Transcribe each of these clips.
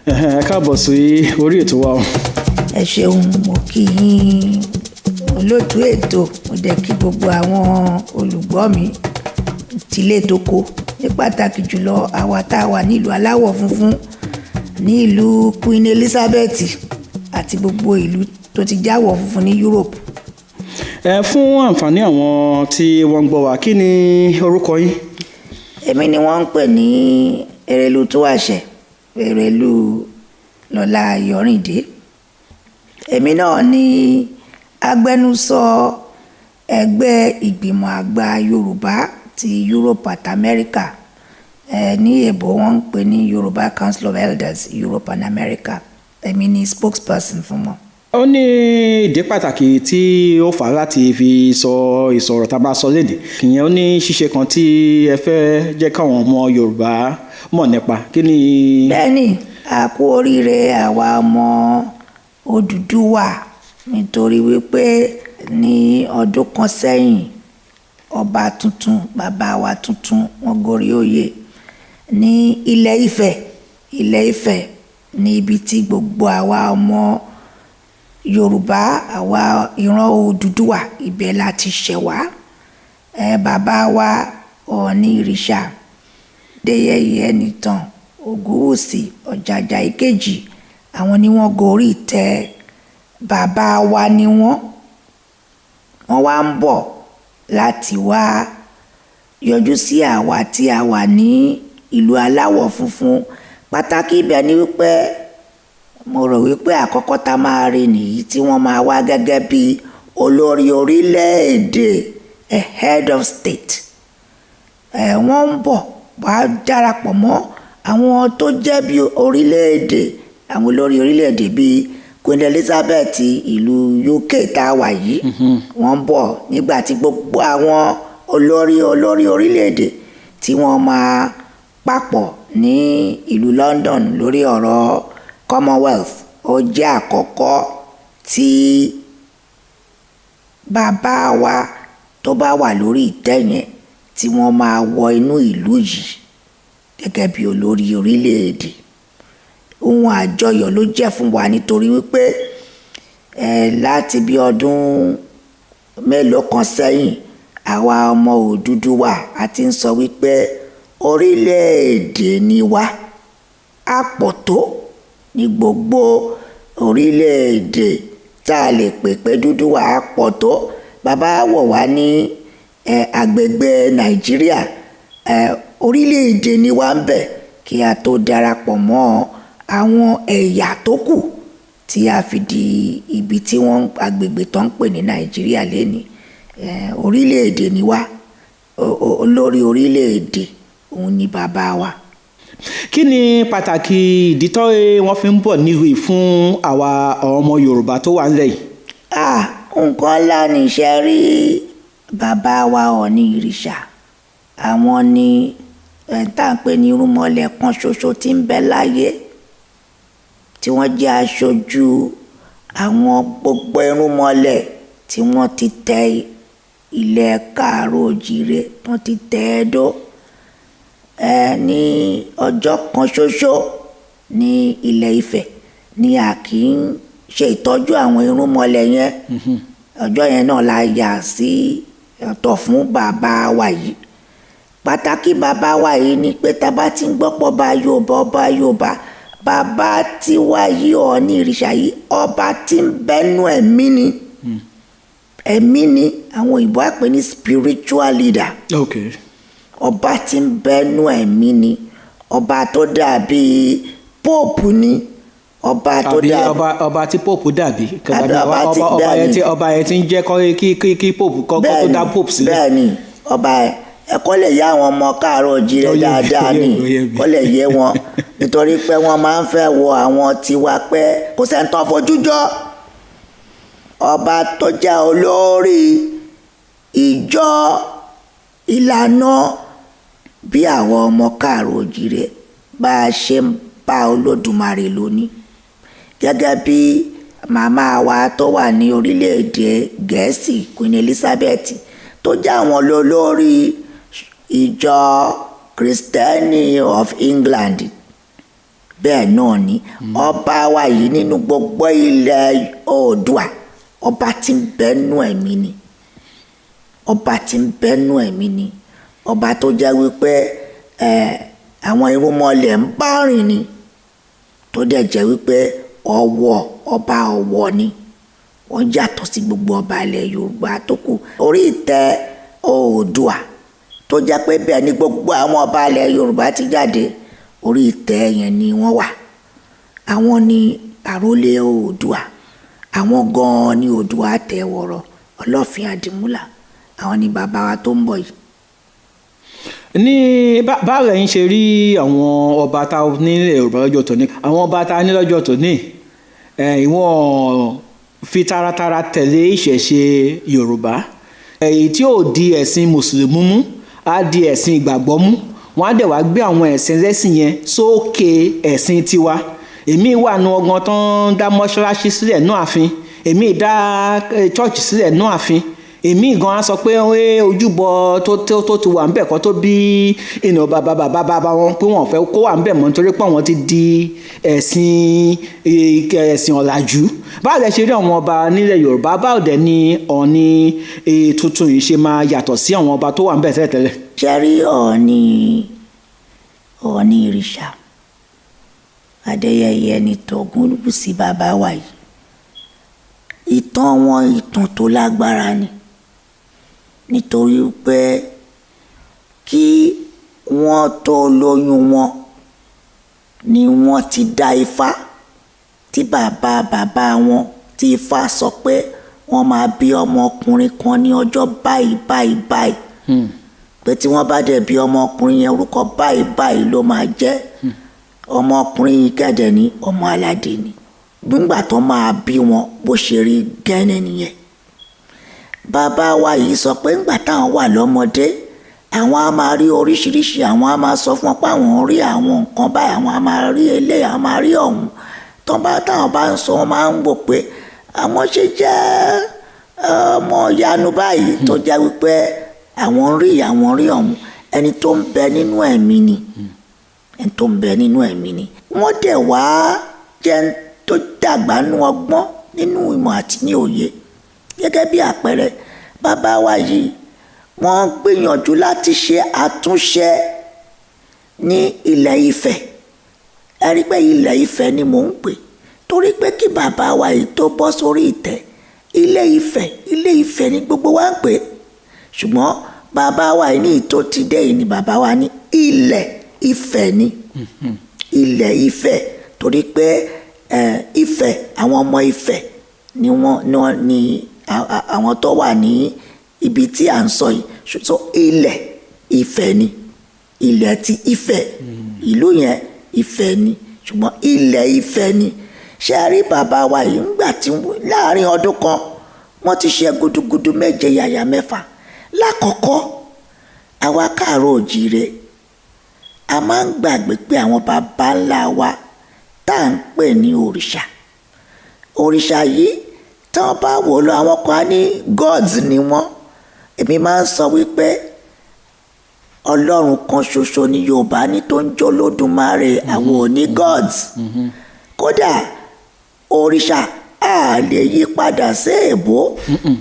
Ẹ káàbọ̀ sí orí ètò wa o. Ẹ ṣeun, mo kí yín, olóòtú ètò. Mo dẹ̀ kí gbogbo àwọn olùgbọ́ mi tilé toko, ní pàtàkì jùlọ àwa tá a wà nílùú aláwọ̀ funfun, ní ìlú Queen Elizabeth àti gbogbo ìlú tó ti jáwọ̀ funfun ní Europe. Ẹ fún àǹfààní àwọn tí wọ́n ń gbọ́ wa, kí ni orúkọ yín? Èmi ni wọ́n ń pè ní Erelu Túwàṣẹ, Erelu Lọ́lá Yọ̀rìndé. Èmi náà ní agbẹnusọ ẹgbẹ́ ìgbìmọ̀ àgbà Yorùbá ti Europe àti America. Ẹ ní èbó, wọ́n ń pè ní Yorùbá Council of Elders Europe and America. Èmi ni spokesperson fún wọn. Ó ní ìdí pàtàkì tí ó fà á láti fi sọ ìsọ̀rọ̀ tá a bá sọ léde ìyẹn. Ó ní ṣíṣe kan tí ẹ fẹ́ jẹ́ káwọn ọmọ Yorùbá mọ̀ nípa. Kí ni? Bẹ́ẹ̀ni, a kú oríire àwa ọmọ Odùduwà, nítorí wípé ní ọdún kan sẹ́yìn, ọba tuntun, bàbá wa tuntun, wọ́n gorí oyè ní Ilẹ̀ Ifẹ̀. Ilẹ̀ Ifẹ̀ ní ibi tí gbogbo àwa ọmọ Yorùbá, àwa ìran Odùduwà, ibẹ̀ la ti ṣẹ̀ wá. Ẹ bàbá wa Ọọ̀ni Ìrìṣà Adéyẹyè Ẹnìtàn Ògúnwùsì Ọ̀jájá ìkejì, àwọn ni wọ́n gorí ìtẹ́. Bàbá wa ni wọ́n. Wọ́n wá ń bọ̀ láti wá yọjú sí àwa tí a wà ní ìlú aláwọ̀ funfun. Pàtàkì ibẹ̀ ni wípé mo rò wípé àkọ́kọ́ tá a máa rí nìyí tí wọ́n máa wá gẹ́gẹ́ bí olórí orílẹ̀-èdè, a head of state. Ẹ wọ́n ń bọ̀ wá darapọ̀ mọ́ àwọn tó jẹ́ bí orílẹ̀-èdè, àwọn olórí orílẹ̀-èdè bíi Queen Elizabeth ìlú UK tá a wà yìí. Wọ́n ń bọ̀ nígbà tí gbogbo àwọn olórí orílẹ̀-èdè tí wọ́n máa papọ̀ ní ìlú London lórí ọ̀rọ̀ Commonwealth. Ó jẹ́ àkọ́kọ́ tí bàbá wa tó bá wà lórí ìtẹ́ yẹn tí wọ́n máa wọ inú ìlú yìí gẹ́gẹ́ bí olórí orílẹ̀-èdè. Ohun àjọyọ̀ ló jẹ́ fún wa, nítorí wípé ẹ láti bí ọdún mélòó kan sẹ́yìn, àwa ọmọ Odùduwà a ti ń sọ wípé orílẹ̀-èdè ni wá. A pọ̀ tó ní gbogbo orílẹ̀-èdè tá a lè pè pé Dúdúwà, a pọ̀ tó. Bàbá wọ̀ wá ní agbègbè Nàìjíríà, orílẹ̀-èdè ni wá ń bẹ̀ kí a tó darapọ̀ mọ́ àwọn ẹ̀yà tó kù tí a fi di ibi tí wọ́n agbègbè tó ń pè ní Nàìjíríà lẹ́ni. Orílẹ̀-èdè ni wá, olórí orílẹ̀-èdè òun ni bàbá wa. Kí ni pàtàkì ìdí tó wọ́n fi ń bọ̀ nílùú yìí fún àwa ọmọ Yorùbá tó wà nílẹ̀ yìí? Ah, nǹkan ńlá ní iṣẹ́ rí. Bàbá wa Ọọ̀ni Ìrìṣà, àwọn ni ẹ̀ tá à ń pè ní irúnmọlẹ̀ kan ṣoṣo tí ń bẹ láyé tí wọ́n jẹ́ aṣojú àwọn gbogbo irúnmọlẹ̀ tí wọ́n ti tẹ ilẹ̀ káàárọ̀ òjìrè, wọ́n ti tẹ̀ ẹ́ dó. Ẹ ní ọjọ́ kan ṣoṣo ní Ilẹ̀ Ifẹ̀ ni a kì í ṣe ìtọ́jú àwọn irúnmọlẹ̀ yẹn. Ọjọ́ yẹn náà la yà sí ọ̀tọ̀ fún bàbá wa yìí. Pàtàkì bàbá wa yìí ni pé tá a bá ti ń gbọ́ pọ̀ bá Yorùbá, ọba Yorùbá, bàbá tiwa yìí, Ọọ̀ni Ìrìṣà yìí, ọba tí ń bẹ́nu ẹ̀mí ni. Ẹ̀mí ni àwọn òyìnbó á pè ní spiritual leader. Ọba tí ń bẹ́nu ẹ̀mí ni, ọba tó dàbí pope ni, ọba tó àbí dàbí ọba tí pope dàbí. Àbí ọba tí ọba yẹn tí bẹ́ẹ̀ni. Ọba yẹn ti ń jẹ́ kọ́ kí pope kọ́ tó dá pope sílẹ̀. Bẹ́ẹ̀ni, ọba ẹ kó lè yá àwọn ọmọ káàárọ̀ òjíire Ó yé mi, dáadáa ó yé ni. mi, ó yé mi. Kó lè yé wọn, nítorí pé wọ́n máa ń fẹ́ wo àwọn tiwa pé kò sẹ́ni tó fojú jọ ọba tó jẹ́ olórí ìjọ ìlànà bí àwọn ọmọ káàárọ̀ òjíire bá a ṣe ń bá Olódùmarè lónìí, gẹ́gẹ́ bí màmá wa tó wà ní orílẹ̀-èdè Gẹ̀ẹ́sì, Queen Elizabeth, tó jẹ́ àwọn lólórí ìjọ Kristẹni of England. Bẹ́ẹ̀ náà ni ọba wa yìí nínú gbogbo ilẹ̀ Oòduà, ọba tí ń bẹ́nu ẹ̀mí ni, ọba tí ń bẹ́nu ẹ̀mí ni, ọba tó jẹ́ wípé àwọn irúnmọlẹ̀ ń bá rìn ni, tó dẹ̀ jẹ́ wípé ọ̀wọ̀, ọba ọ̀wọ̀ ni. Wọ́n yàtọ̀ sí gbogbo ọba ilẹ̀ Yorùbá tó kù. Orí ìtẹ́ Oòduà tó jẹ́ pé bẹ́ẹ̀ ni gbogbo àwọn ọba ilẹ̀ Yorùbá ti jáde, orí ìtẹ́ yẹn ni wọ́n wà. Àwọn ni àrólé Oòduà, àwọn gan-an ni Oòduà tẹ̀ wọ̀rọ̀ Ọlọ́fin Àdìmúlà. Àwọn ni bàbá wa tó ń bọ̀ yìí. Ní báwo lẹ̀yin ṣe rí àwọn ọba tá a nílẹ̀ Yorùbá lọ́jọ́ tòní? Àwọn ọba tá a ní lọ́jọ́ tòní, ìwọ̀n fi taratara tẹ̀lé ìṣẹ̀ṣe Yorùbá, èyí tí ò di ẹ̀sìn mùsùlùmí mú, á di ẹ̀sìn ìgbàgbọ́ mú. Wọ́n á dẹ̀ wá gbé àwọn ẹ̀sìn lẹ́sìn yẹn sókè ẹ̀sìn tiwa. Èmi wà nù ọgbọ́n tó ń dá mọ́ṣáláṣí sílẹ̀ nú ààfin, èmi dá chọ́ọ̀chì sílẹ̀ nú ààfin, èmi gan á sọ pé ojúbọ tó ti wà ńbẹ̀ kọ́ tó bí ìnà bàbá bàbá bàbá wọn, pé wọ́n fẹ́ kó wà ńbẹ̀ mọ́ nítorí pé àwọn ti di ẹ̀sìn ọ̀làjú. Báwo lẹ ṣe rí àwọn ọba nílẹ̀ Yorùbá? Báwo dẹ̀ ni Ọọ̀ni tuntun yìí ṣe máa yàtọ̀ sí àwọn ọba tó wà ńbẹ̀ tẹ́lẹ̀tẹ́lẹ̀? Ṣe rí Ọọ̀ni ìrìṣà Adéyẹyè ní Ògúnwùsì, bàbá wa yìí, ìtàn wọn ìtàn tó lágbára ni, nítorí pé kí wọ́n tó lóyún wọn ni wọ́n ti dá ifá tí bàbá bàbá wọn, tí ifá sọ pé wọ́n máa bí ọmọkùnrin kan ní ọjọ́ báyìí báyìí báyìí, pé tí wọ́n bá dẹ̀ bí ọmọkùnrin yẹn, orúkọ báyìí báyìí ló máa jẹ́. Ọmọkùnrin yìí kẹ̀dẹ̀ ní ọmọ aládé ni. Nígbà tó máa bí wọn, bó ṣe rí gẹ́nẹ́ nìyẹn. Bàbá wa yìí sọ pé ńgbà táwọn wà lọ́mọdé, àwọn á máa rí oríṣiríṣi, àwọn á máa sọ fún wọn pé àwọn rí àwọn nǹkan báyìí, àwọn á máa rí eléyìí, àwọn máa rí ọ̀hún. Tó bá táwọn bá ń sọ, wọn máa ń wò pé àwọn ṣe jẹ́ ọmọ ìyanu báyìí tó jẹ́ wípé àwọn ń rí, àwọn rí ọ̀hún. Ẹni tó ń bẹ nínú ẹ̀mí ni, ẹni tó ń bẹ nínú ẹ̀mí ni. Wọ́n dẹ̀ wá jẹ́ tó dàgbà nínú ọgbọ́n, nínú ìmọ̀ àti ní òye. Gẹ́gẹ́ bí àpẹẹrẹ, bàbá wa yìí, wọ́n gbìyànjú láti ṣe àtúnṣe ní ilẹ̀ Ifẹ̀. Ẹ rí pé ilẹ̀ Ifẹ̀ ni mò ń pè, torí pé kí bàbá wa yìí tó bọ́ sórí ìtẹ́, ilé Ifẹ̀, ilé Ifẹ̀ ni gbogbo wa ń pè. Ṣùgbọ́n bàbá wa yìí ní ìtò ti dé yìí ni bàbá wa ní ilẹ̀ Ifẹ̀ ni, ilẹ̀ Ifẹ̀, torí pé Ifẹ̀, àwọn ọmọ Ifẹ̀ ni wọ́n ní àwọn tó wà ní ibi tí à ń sọ yìí. So ilẹ̀ Ifẹ̀ ni, ilẹ̀ ti Ifẹ̀, ìlú yẹn Ifẹ̀ ni, ṣùgbọ́n ilẹ̀ Ifẹ̀ ni. Ṣé ẹ rí bàbá wa yìí, ńgbà tí láàrin ọdún kan wọ́n ti ṣe gudugudu méje yàyà mẹ́fà. Lákọ̀ọ́kọ́, àwa káàárọ̀ òjíire, a máa ń gbàgbé pé àwọn bàbá ńlá wa tá à ń pè ní òrìṣà, òrìṣà yìí, tí wọ́n bá wò lọ, àwọn kan á ní gods ni wọ́n. Èmi máa ń sọ wípé Ọlọ́run kan ṣoṣo ni Yorùbá ní tó ń jó lódùmarè, àwọn ò ní gods. Kódà òrìṣà, a lè yí padà sí èbó,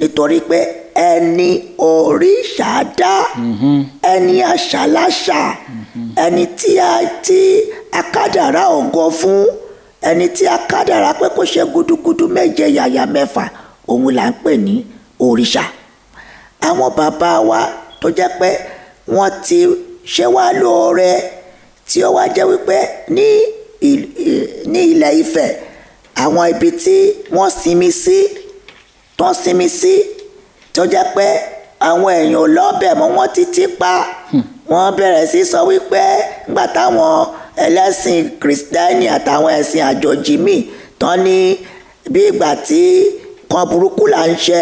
nítorí pé ẹni òrìṣà dá, ẹni àṣàláṣà, ẹni tí a tí akádàrá ògo fún, ẹni tí akádàrá pé kó ṣe gudugudu méje yàyà mẹ́fà, òun là ń pè ní òrìṣà. Àwọn bàbá wa tó jẹ́ pé wọ́n ti ṣe wá lóore, tí ó wá jẹ́ wípé ní ilẹ̀ Ifẹ̀, àwọn ibi tí wọ́n sinmi sí, tó ń sinmi sí, tó jẹ́ pé àwọn èèyàn lọ́bẹ̀ mọ́, wọ́n títí pa wọ́n bẹ̀rẹ̀ sí sọ wípé nígbà táwọn ẹlẹ́sìn kìrìsìtẹ́nì àtàwọn ẹ̀sìn àjòjì míì tán ní bí ìgbà tí kan burúkú là ń ṣe,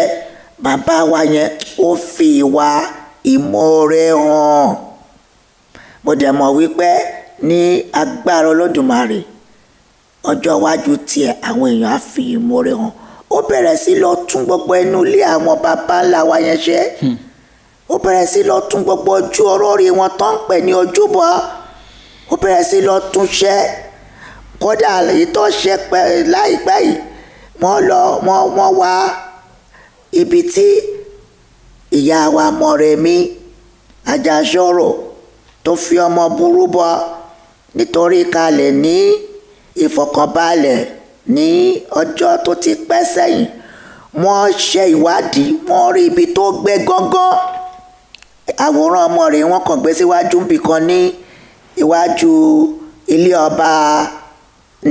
bàbá wa yẹn ó fi ìwà ìmoore hàn. Mo dẹ̀ mọ̀ wípé ní agbára Olódùmarè, ọjọ́ iwájú tiẹ̀, àwọn èèyàn á fi ìmoore hàn. Ó bẹ̀rẹ̀ sí lọ tún gbogbo ẹnu ilé àwọn bàbá ńlá wa yẹn ṣe. Ó bẹ̀rẹ̀ sí lọ tún gbogbo ojú ọ̀rọ̀ rí wọn tó ń pè ní ojúbọ, ó bẹ̀rẹ̀ sí lọ tún ṣe. Kódà èyí tó ṣe pẹ́ láìpẹ́ yìí, wọ́n lọ, wọ́n wá ibi tí ìyá wa Mọ́remí Àjàṣorò tó fi ọmọ burú bọ, nítorí ká lè ní ìfọ̀kànbalẹ̀ ní ọjọ́ tó ti pẹ́ sẹ́yìn. Wọ́n ṣe ìwádìí, wọ́n rí ibi tó gbé gángan. Àwòrán ọmọ rẹ̀ wọ́n kàn gbé síwájú ibì kan ní iwájú ilé ọba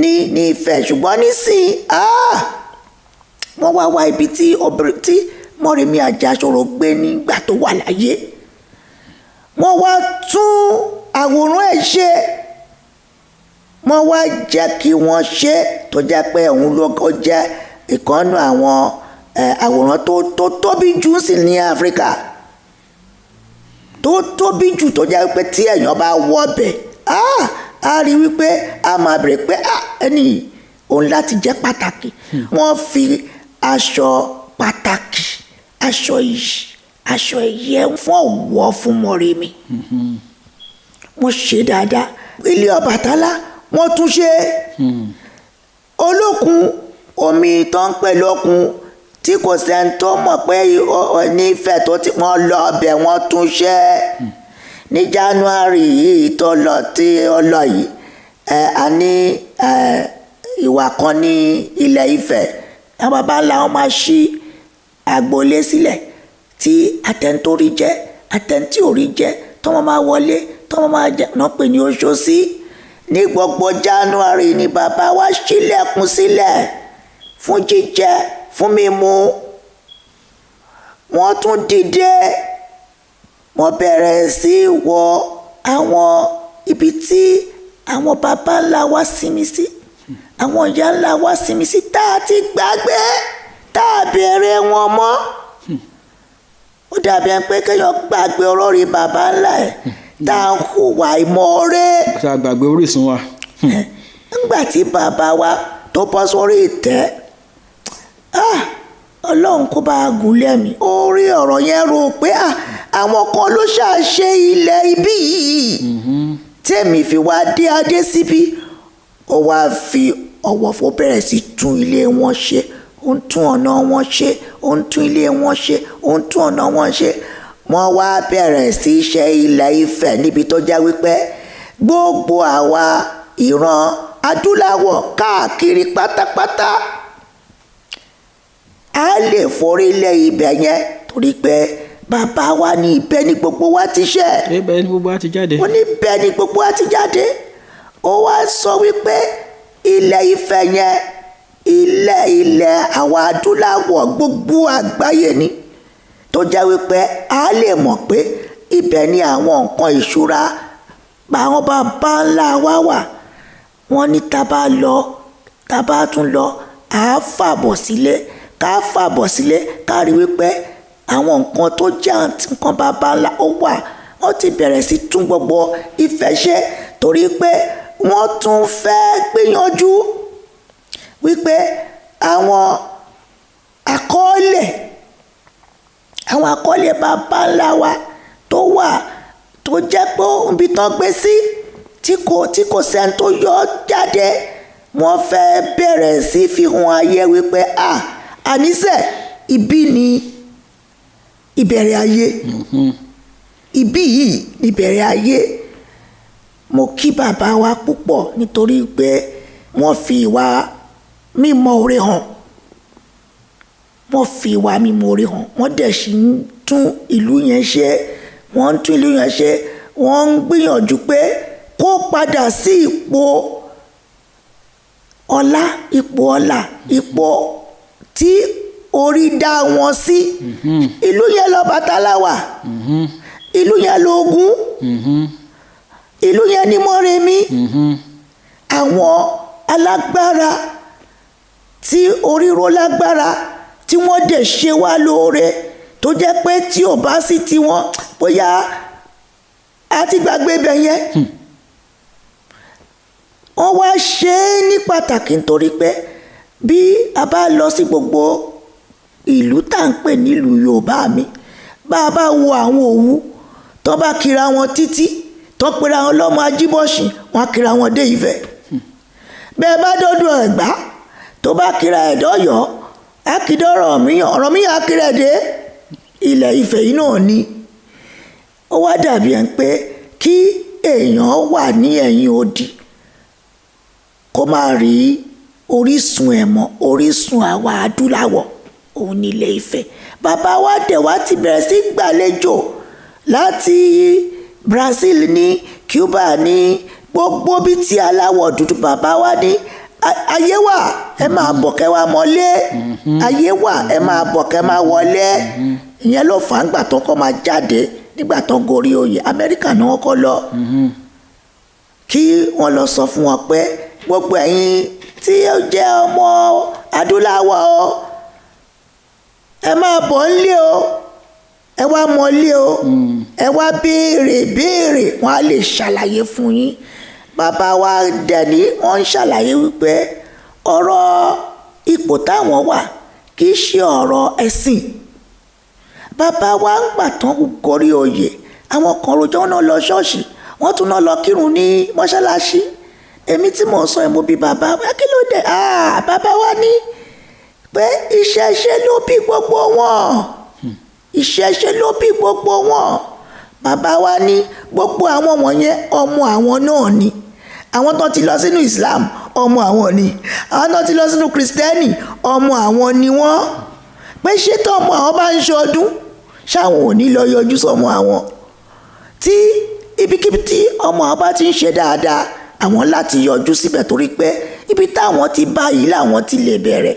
ní Ifẹ̀. Ṣùgbọ́n nísìnyí, wọ́n wá wá ibi tí obìnrin tí Mọ́remí Àjàṣorò gbé nígbà tó wà láyé. Wọ́n wá tún àwòrán ẹ̀ ṣe, wọ́n wá jẹ́ kí wọ́n ṣe tó jẹ́ pé òun ló jẹ́ ìkànnù àwọn àwòrán tó tóbi jù sí ní Áfíríkà, tó tóbi jù, tó jẹ́ pé tí èèyàn bá wọ bẹ̀, á rí wípé a máa bèrè pé ẹni òun láti jẹ́ pàtàkì. Wọ́n fi aṣọ pàtàkì, aṣọ yìí, aṣọ ìyẹ́ fún ọ̀wọ́ fún Mọ́remí. Wọ́n ṣe dáadáa. Ilé Ọbàtálá, wọ́n tún ṣe. Olókun omi tó ń pè lókun tí kò sẹ́ni tó mọ̀ pé nífẹ̀ẹ́ tó ti wọ́n lọ ọbẹ̀, wọ́n tún ṣe ní January yìí tó lọ, tí ó lọ yìí. A ní ìwà kan ní ilẹ̀ Ifẹ̀, àwọn baba ńlá wọn máa ṣí agboolé sílẹ̀ tí àtẹ̀ntórí jẹ́, àtẹ̀ntí ò rí jẹ́, tó wọ́n máa wọlé, tó wọ́n máa jẹ́, náà pè ní oṣooṣí. Ní gbogbo January ni bàbá wa ṣílẹ̀kùn sílẹ̀ fún jíjẹ, fún mímu. Wọ́n tún dìde, wọ́n bẹ̀rẹ̀ sí í wọ àwọn ibi tí àwọn baba ńlá wa sinmi sí, àwọn ìyá ńlá wa sinmi sí, tá a ti gbàgbé, tá a béèrè wọn mọ́. Ó dàbí ẹni pé kéèyàn gbàgbé ọ̀rọ̀ rí baba ńlá ẹ̀, tá a ń hùwà ìmoore. Tá a gbàgbé orísun wa. Ńgbà tí bàbá wa tó bọ́ sórí ìtẹ́, Ọlọ́run kó bá a gùn lẹ́mìí, ó rí ọ̀rọ̀ yẹn rò pé àwọn kan ló ṣàṣe ilẹ̀ ibí yìí tèmi fi wá dé adé síbí. Ó wá fi ọwọ́ fún bẹ̀rẹ̀ sí tún ilé wọn ṣe, ó ń tún ọ̀nà wọn ṣe, ó ń tún ilé wọn ṣe, ó ń tún ọ̀nà wọn ṣe. Wọ́n wá bẹ̀rẹ̀ sí í ṣe ilẹ̀ Ifẹ̀ níbi tó jẹ́ wípé gbogbo àwa ìran adúláwọ̀ káàkiri pátápátá a lè forí lé ibẹ̀ yẹn, torí pé bàbá wa ní ibẹ̀ ní gbogbo wa ti ṣe. Ibẹ̀ ní gbogbo wa ti jáde. Ó ní ibẹ̀ ní gbogbo wa ti jáde. Ó wá sọ wípé ilẹ̀ Ifẹ̀ yẹn, ilẹ̀ àwa adúláwọ̀ gbogbo àgbáyé ni, tó jẹ́ wípé a lè mọ̀ pé ibẹ̀ ni àwọn nǹkan ìṣúra àwọn bàbá ńlá wa wà. Wọ́n ní tá bá lọ, tá bá tún lọ, à á fàbọ̀ sílé, ká fàbọ̀ sílé, ká rí wípé àwọn nǹkan tó jẹ́ nǹkan bàbá ńlá ó wà. Wọ́n ti bẹ̀rẹ̀ sí tún gbogbo Ifẹ̀ ṣe, torí pé wọ́n tún fẹ́ gbìyànjú wípé àwọn àkọọ́lẹ̀ bàbá ńlá wa tó wà, tó jẹ́ pé ibi tán gbé sí tí kò sẹ́ni tó yọ ọ́ jáde, wọ́n fẹ́ bẹ̀rẹ̀ sí fi hàn ayé wípé àníṣe ibi ni ìbẹ̀rẹ̀ ayé, ibi yìí ni ìbẹ̀rẹ̀ ayé. Mo kí bàbá wa púpọ̀ nítorí pé wọ́n fi ìwà mímọ̀ oore hàn, wọ́n fi ìwà mímọ̀ oore hàn. Wọ́n dẹ̀ sì ń tún ìlú yẹn ṣe, wọ́n ń tún ìlú yẹn ṣe, wọ́n ń gbìyànjú pé kó padà sí ipò ọlá, ipò ọlà, ipò tí orí dá wọn sí. Ìlú yẹn lọ́bàtálá wà, ìlú yẹn lógún, ìlú yẹn ní Mọ́remí, àwọn alágbára tí oríro lágbára, tí wọ́n dẹ̀ ṣe wá lóore, tó jẹ́ pé tí ò bá sí tiwọn, bóyá a ti gbàgbé ibẹ̀ yẹn. Wọ́n wá ṣe é ní pàtàkì, nítorí pé bí a bá lọ sí gbogbo ìlú tá à ń pè nílùú Yorùbá mi, bá a bá wo àwọn Òwu tó bá kira wọn títí tó pera wọn lọ́mọ Ajíbọ̀sìn, wọn á kira wọn dé Ifẹ̀. Bẹ́ẹ̀ bá dọ́dọ̀ Ẹ̀gbá, tó bá kíra ẹ̀ dọ́yọ̀ọ́, á kí dọ́rọ̀ Ọ̀rànmíyàn, Ọ̀rànmíyàn á kíra ẹ̀ dé ilẹ̀ Ifẹ̀ yìí náà ni. Ó wá dàbí ẹ̀ ń pé kí èèyàn wà ní ẹ̀yìn odi kó má rí orísun ẹ̀ mọ́. Orísun àwa adúláwọ̀ òun ní ilé Ifẹ̀. Bàbá wa dẹ̀ wá ti bẹ̀rẹ̀ sí gbàlejò láti Brazil ní Cuba ní gbogbo bí tí aláwọ̀ dúdú. Bàbá wa ní ayé wà, ẹ máa bọ̀ kẹ́ wá mọ́lé. Ayé wà, ẹ máa bọ̀ kẹ́ máa wọlé. Ìyẹn ló fà á ńgbà tó kọ́ máa jáde nígbà tó gorí oyè. Amẹ́ríkà ni wọ́n kọ́ lọ kí wọ́n lọ sọ fún wọn pé gbogbo ẹ̀yin tí ó jẹ́ ọmọ adúláwọ̀ o, ẹ máa bọ̀ nílé o, ẹ wá mọ́lé o, ẹ wá béèrè béèrè, wọ́n á lè ṣàlàyé fún yín. Bàbá wa dẹ̀ní wọ́n ń ṣàlàyé wípé ọ̀rọ̀ ipò táwọn wà kì í ṣe ọ̀rọ̀ ẹ̀sìn. Bàbá wa ń gbà tán gorí oyè, àwọn kan rojọ́ náà lọ ṣọ́ọ̀ṣì, wọ́n tún náà lọ kírun ní mọ́ṣáláṣí. Èmi tí mò ń sọ ẹ̀, mo bí bàbá wa, kí ló dé? Bàbá wa ní pé ìṣẹ̀ṣe ló bí gbogbo wọn, ìṣẹ̀ṣe ló bí gbogbo wọn. Bàbá wa ní gbogbo àwọn wọ̀nyẹn, ọmọ àwọn náà ni. Àwọn tó ti lọ sínú Islam, ọmọ àwọn ni. Àwọn tó ti lọ sínú Kristẹni, ọmọ àwọn ni wọ́n. Pé ṣé tó ọmọ àwọn bá ń ṣọdún, ṣáwọn ò ní lọ yọjú sọmọ àwọn? Tí ibikíbi tí ọmọ àwọn bá ti ń ṣe dáadáa, àwọn láti yọjú síbẹ̀, torí pé ibi táwọn ti báyìí làwọn ti lè bẹ̀rẹ̀.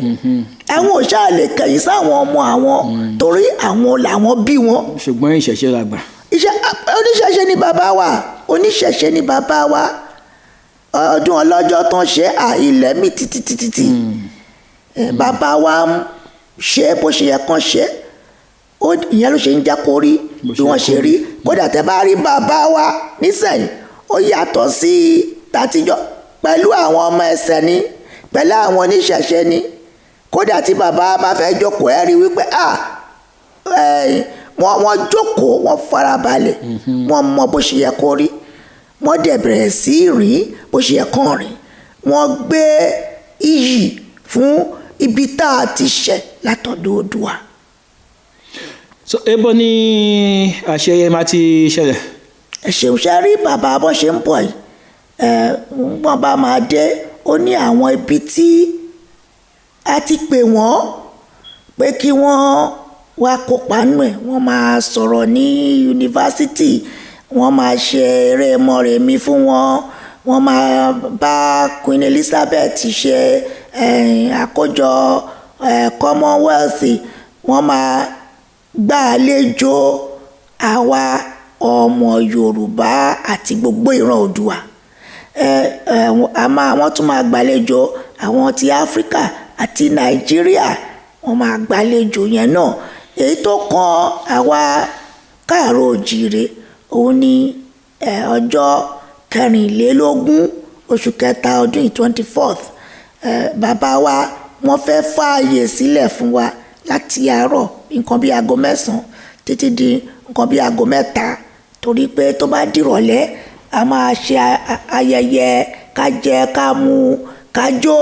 Àwọn ò ṣáà lè kẹ̀yìn sáwọn ọmọ àwọn, torí àwọn làwọn bí wọn. Ṣùgbọ́n ìṣẹ̀ṣe la gbà. Iṣẹ́ oníṣẹ̀ṣe ni bàbá wa, oníṣẹ̀ṣe ni bàbá wa. Ọdún ọlọ́jọ́ tán ṣe à ilẹ̀ mi títí títí tí bàbá wa ń ṣe bó ṣe yẹ kán ṣe. Ìyẹn ló ṣe ń jẹ́ kó rí bó bí ṣe wọ́n yẹ ṣe kó rí. Kódà tẹ́ bá rí bàbá wa nísẹ̀yìn, ó yàtọ̀ sí tàtijọ́, pẹ̀lú àwọn ọmọ ẹsẹ̀ ni, pẹ̀lú àwọn oníṣẹ̀ṣe ni. Kódà tí bàbá bá fẹ́ jókòó, ẹ rí wípé wọ́n jókòó, wọ́n farabalẹ̀, wọ́n mọ bó ṣe yẹ kó rí, wọ́n dẹ̀ bẹ̀rẹ̀ sí í rìn bó ṣe yẹ kán rìn. Wọ́n gbé iyì fún ibi tá a ti ṣẹ̀ látọ̀dọ̀ Oòduà. So ebo ní àṣeyẹ máa ti ṣẹlẹ̀? Ẹ ṣeun. Ṣe rí bàbá bó ṣe ń bọ̀ yìí, ẹ wọ́n bá máa dé, ó ní àwọn ibi tí a ti pè wọ́n pé kí wọ́n wá kópa nù ẹ̀. Wọ́n máa sọ̀rọ̀ ní yunifásitì, wọ́n máa ṣe eré mọ̀rẹ̀mí fún wọn, wọ́n máa bá Queen Elizabeth ṣe àkójọ Commonwealth, wọ́n máa gbà àlejò àwa ọmọ Yorùbá àti gbogbo ìran Oòduà. Ẹ ẹ a máa wọ́n tún máa gbàlejò àwọn ti Áfíríkà àti Nàìjíríà, wọ́n máa gbàlejò yẹn náà. Èyí tó kan àwa káàárọ̀ òjìire, òun ni ọjọ́ 24 oṣù kẹta ọdún yìí, 24th. Bàbá wa wọ́n fẹ́ fààyè sílẹ̀ fún wa láti àárọ̀, nǹkan bíi aago 9 títí di nǹkan bíi aago 3, torí pé tó bá dìrọ̀lẹ́, a máa ṣe ayẹyẹ, ká jẹ, ká mu, ká jó.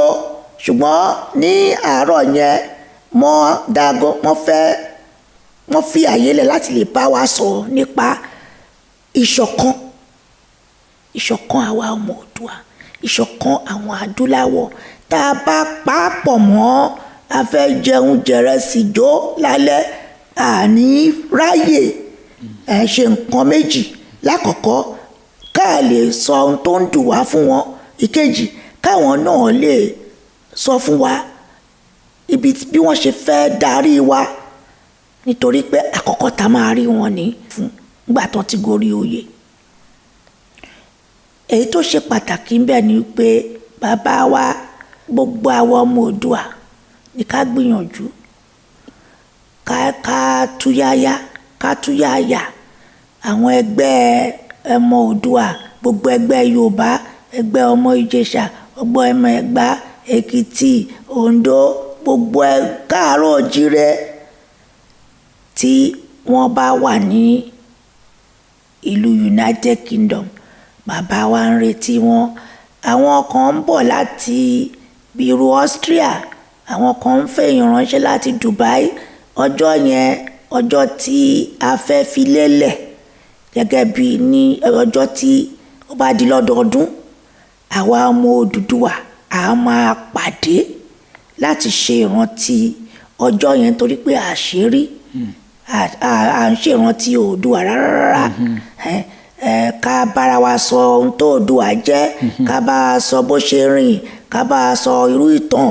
Ṣùgbọ́n ní àárọ̀ yẹn mọ́ dago, wọ́n fẹ́ wọ́n fi àyè lẹ̀ láti lè bá wa sọ̀rọ̀ nípa ìṣọ̀kan, ìṣọ̀kan àwa ọmọ Oòduà, ìṣọ̀kan àwọn adúláwọ̀. Tá a bá pàápọ̀ mọ́ a fẹ́ jẹun jẹrẹsì jó lálẹ́, àní ráyè ẹ ṣe nǹkan méjì. Lákọ̀ọ́kọ́, ká lè sọ ohun tó ń dùn wá fún wọn. Ìkejì, káwọn náà lè sọ fún wa ibi bí wọ́n ṣe fẹ́ darí wa, nítorí pé àkọ́kọ́ tá a máa rí wọn ní fún nígbà tó ti gorí oyè. Èyí tó ṣe pàtàkì ń bẹ ni pé bàbá wa, gbogbo àwọn ọmọ Oòduà ní ká gbìyànjú ká túyáyá, ká túyáyà. Àwọn ẹgbẹ́ ọmọ Oòduà, gbogbo ẹgbẹ́ Yorùbá, ẹgbẹ́ ọmọ Ìjẹ̀ṣà, ọgbọ́n ọmọ Ẹ̀gbá, Èkìtì, Oǹdó, gbogbo ẹ káàárọ̀ òjíire tí wọ́n bá wà ní ìlú United Kingdom, bàbá wa ń retí wọn. Àwọn kan ń bọ̀ láti bíi Austria, àwọn kan ń fẹ́ ìránṣẹ́ láti Dubai. Ọjọ́ yẹn, ọjọ́ tí a fẹ́ fi lélẹ̀ gẹ́gẹ́ bí ní ọjọ́ tí ó bá di lọ́dọọdún, àwa ọmọ Odùduwà a máa pàdé láti ṣe ìrántí ọjọ́ yẹn, torí pé àṣírí à ń ṣèrántí Oòduà rárá rárá. Ká bára wa sọ ohun tó Oòduà jẹ́, ká bá a sọ bó ṣe rìn, ká bá a sọ irú ìtàn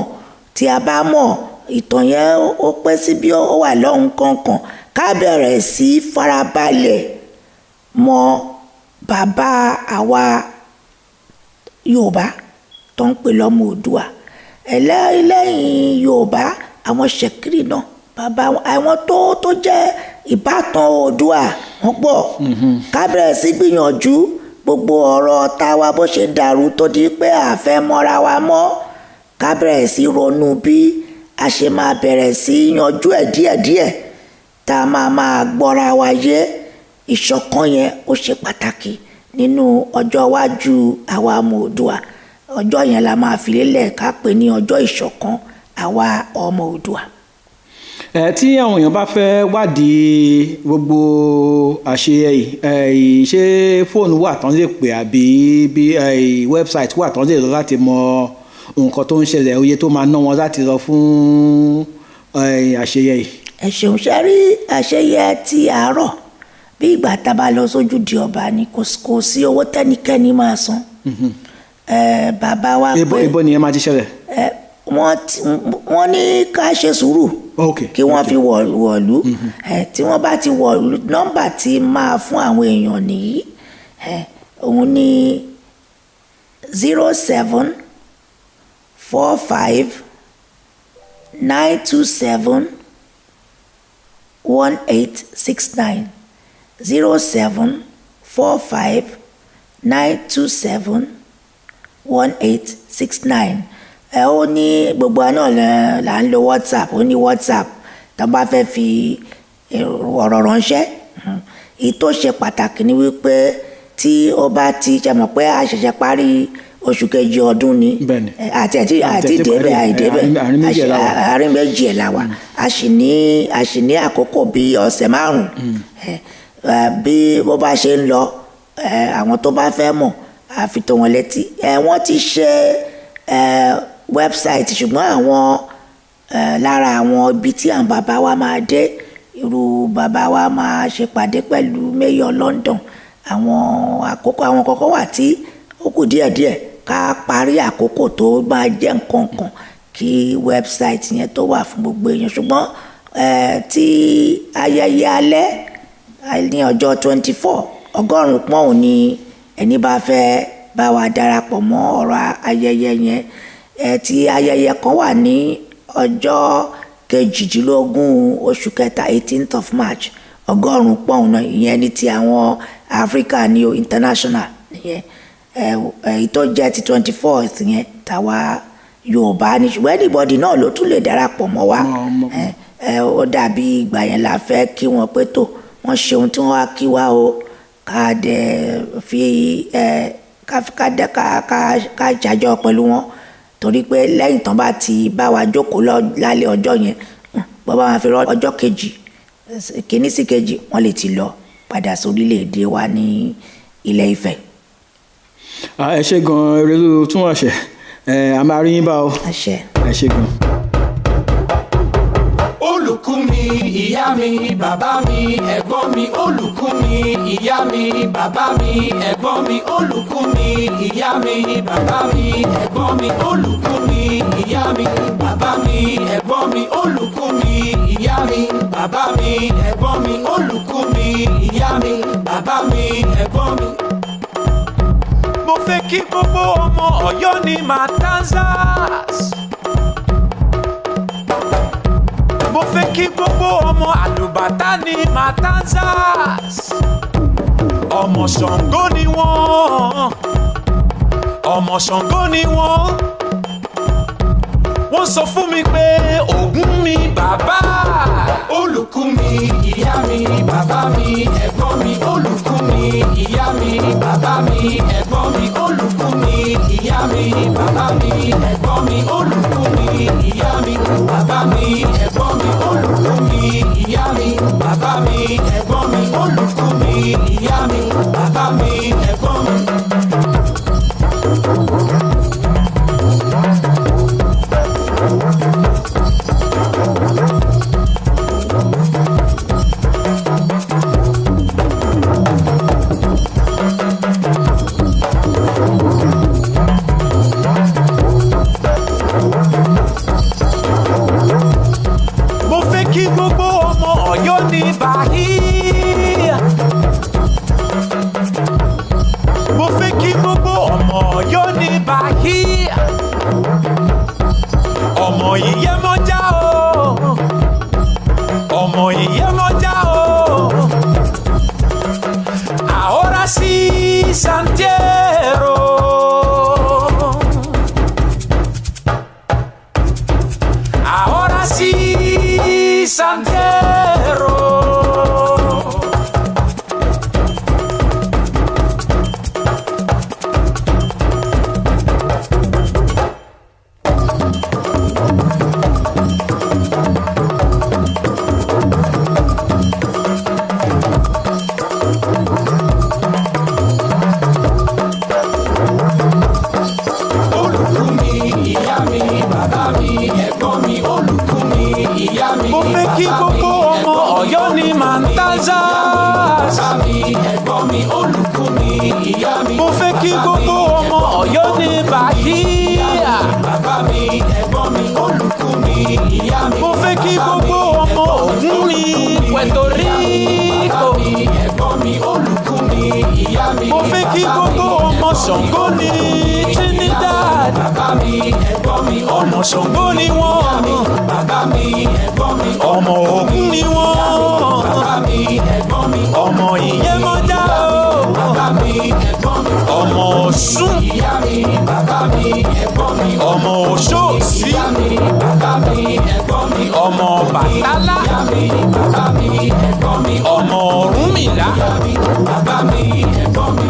tí a bá mọ̀. Ìtàn yẹn ó pẹ́ sí bí ó wà lọ́hùn kankan. Ká bẹ̀rẹ̀ sí farabalẹ̀ mọ bàbá àwa Yorùbá tó ń pè lọ́mọ Oòduà. Ẹlẹ́yìn Yorùbá, àwọn Ṣẹ̀kírì náà, bàbá àwọn tó jẹ́ ìbátan Oòduà, wọ́n pọ̀. Ká bẹ̀rẹ̀ sí gbìyànjú gbogbo ọ̀rọ̀ tàwa bó ṣe dàrú tó di pé a fẹ́ mọ́ra wa mọ́, ká bẹ̀rẹ̀ sí ronú bí a ṣe máa bẹ̀rẹ̀ sí yanjú ẹ̀ díẹ̀díẹ̀, tá a máa máa gbọ́ra wa yé. Ìṣọ̀kan yẹn ó ṣe pàtàkì nínú ọjọ́ iwájú àwa ọmọ Oòduà. Ọjọ́ yẹn la máa fi lélẹ̀, ká pè ní ọjọ́ ìṣọ̀kan àwa ọmọ Oòduà. Ẹ tí àwọn èèyàn bá fẹ́ wádìí gbogbo àṣeyẹ yìí, ṣé fóònù wà tán lè pè, àbí bí website wà tán lè lọ láti mọ nǹkan tó ń ṣẹlẹ̀, oye tó máa ná wọn láti lọ fún àṣeyẹ yìí? Ẹ ṣeun. Ṣe rí àṣeyẹ ti àárọ̀, bí ìgbà tá a bá lọ sójúde ọba ni, kò sí owó tẹ́nikẹ́ni máa san. Bàbá wa pé ibo nìyẹn máa ti ṣẹlẹ̀? Wọ́n ní ká ṣe sùúrù kí wọ́n fi wọ̀lú. Tí wọ́n bá ti wọ̀lú, nọ́mbà tí máa fún àwọn èèyàn nìyí. Òun ní 07459271869, 07459271869. Ẹ ó ní gbogbo àná là ń lo WhatsApp. Ó ní WhatsApp tó bá fẹ́ fi ọ̀rọ̀ ránṣẹ́. Èyí tó ṣe pàtàkì ni wípé tí ó bá ti ṣe mọ̀ pé a ṣẹ̀ṣẹ̀ parí oṣù kejì ọdún ni, àti débẹ̀ àìdébẹ̀, àárín méjì ẹ̀ la wà. A sì ní àkókò bíi ọ̀sẹ̀ 5. Bí bó bá ṣe ń lọ, àwọn tó bá fẹ́ mọ̀, a fi tó wọn létí. Wọ́n ti ṣe website, ṣùgbọ́n àwọn lára àwọn ibi tí àwọn bàbá wa máa dé, irú bàbá wa máa ṣèpàdé pẹ̀lú mayor London, àwọn àkókò àwọn kọ̀ọ̀kan wà tí ó kù díẹ̀díẹ̀ ká parí, àkókò tó máa jẹ́ nǹkan kan kí website yẹn tó wà fún gbogbo èèyàn. Ṣùgbọ́n tí ayẹyẹ alẹ́ ní ọjọ́ 24, 100 pọ́ùn ni ẹni bá fẹ́ bá wa darapọ̀ mọ́ ọ̀rọ̀ ayẹyẹ yẹn. Tí ayẹyẹ kan wà ní ọjọ́ 18 oṣù kẹta, 18th of March, 100 pọ́ùn náà. Ìyẹn ní ti àwọn Africa ní o, international nìyẹn. Èyí tó jẹ́ ti 24th yẹn, tàwa Yorùbá ní, ṣùgbọ́n anybody náà ló tún lè darapọ̀ mọ́ wa. Ó dàbí ìgbà yẹn la fẹ́ kí wọ́n pé tó wọ́n ṣe ohun tí wọ́n wá kí wa o, ká dẹ̀ fi ká dẹ̀ ká ṣàjọ pẹ̀lú wọn, torí pé lẹ́yìn tán bá ti bá wa jókòó lálẹ́ ọjọ́ yẹn, bọ́ bá máa fi rọ ọjọ́ kejì, kìíní sí kejì, wọ́n lè ti lọ padà sórílẹ̀-èdè wa ní Ilẹ̀ Ifẹ̀. Ẹ ṣé gan, Erelú Túnwọ̀ṣẹ̀. A máa rí yín bá o. Àṣẹ. Ẹ ṣé gan. Olùkú mi, ìyá mi, bàbá mi, ẹ̀gbọ́n mi. Olùkú mi, ìyá mi, bàbá mi, ẹ̀gbọ́n mi. Olùkú mi, ìyá mi, bàbá mi, ẹ̀gbọ́n mi. Olùkú mi, ìyá mi, bàbá mi, ẹ̀gbọ́n mi. Olùkú mi, ìyá mi, bàbá mi, ẹ̀gbọ́n mi. Olùkú mi, ìyá mi, bàbá mi, ẹ̀gbọ́n mi. Mo fẹ́ kí gbogbo ọmọ Ọ̀yọ́ ní Matanzas. Mo fẹ́ kí gbogbo ọmọ àlùbátà ní Matanzas. Ọmọ Ṣàngó ni wọ́n, ọmọ Ṣàngó ni wọ́n. Wọ́n sọ fún mi pé Ògún mi bàbá. Olùkú mi, ìyá mi, bàbá mi, ẹ̀gbọ́n mi. Olùkú mi, ìyá mi, bàbá mi, ẹ̀gbọ́n mi. Olùkú mi, ìyá mi. ní Bahia. Mo fẹ́ kí gbogbo ọmọ Ọ̀yọ́ ní Bahia. Ọmọ Ìyẹ́mọ̀já o. Ọmọ Ìyẹ́mọ̀já o. Ahora sí, Santiero. Ahora sí, Santero. Olùkú mi, ìyá mi, bàbá mi, ẹ̀gbọ́n mi, olùkú mi, ìyá mi. Mo fẹ́ kí gbogbo ọmọ Ọ̀yọ́ ní Matanzas. Bàbá mi, ẹ̀gbọ́n mi, olùkú mi, ìyá mi. Mo fẹ́ kí gbogbo ọmọ Ọ̀yọ́ ní Bahia. Bàbá mi, ẹ̀gbọ́n mi, olùkú mi, ìyá mi. Mo fẹ́ kí gbogbo ọmọ Ògún ní Puerto Rico. Bàbá mi, ẹ̀gbọ́n mi, olùkú mi, ìyá mi. Mo fẹ́ kí gbogbo ọmọ Ṣàngó ní Trinidad. Bàbá mi, ẹ̀gbọ́n mi, ọmọ Ṣàngó ni wọ́n. Bàbá mi, ẹ̀gbọ́n mi, ọmọ Ògún ni wọ́n. Bàbá mi, ẹ̀gbọ́n mi, ọmọ Ìyẹ́mọ̀já o. Bàbá mi, ẹ̀gbọ́n mi, ọmọ Ọ̀ṣun. Ìyá mi, bàbá mi, ẹ̀gbọ́n mi, ọmọ Òṣòòsì. Ìyá mi, bàbá mi, ẹ̀gbọ́n mi, ọmọ Ọbàtálá. Ìyá mi, bàbá mi, ẹ̀gbọ́n mi, ọmọ Ọ̀rúnmìlà. Ìyá mi, bàbá mi, ẹ̀gbọ́n mi,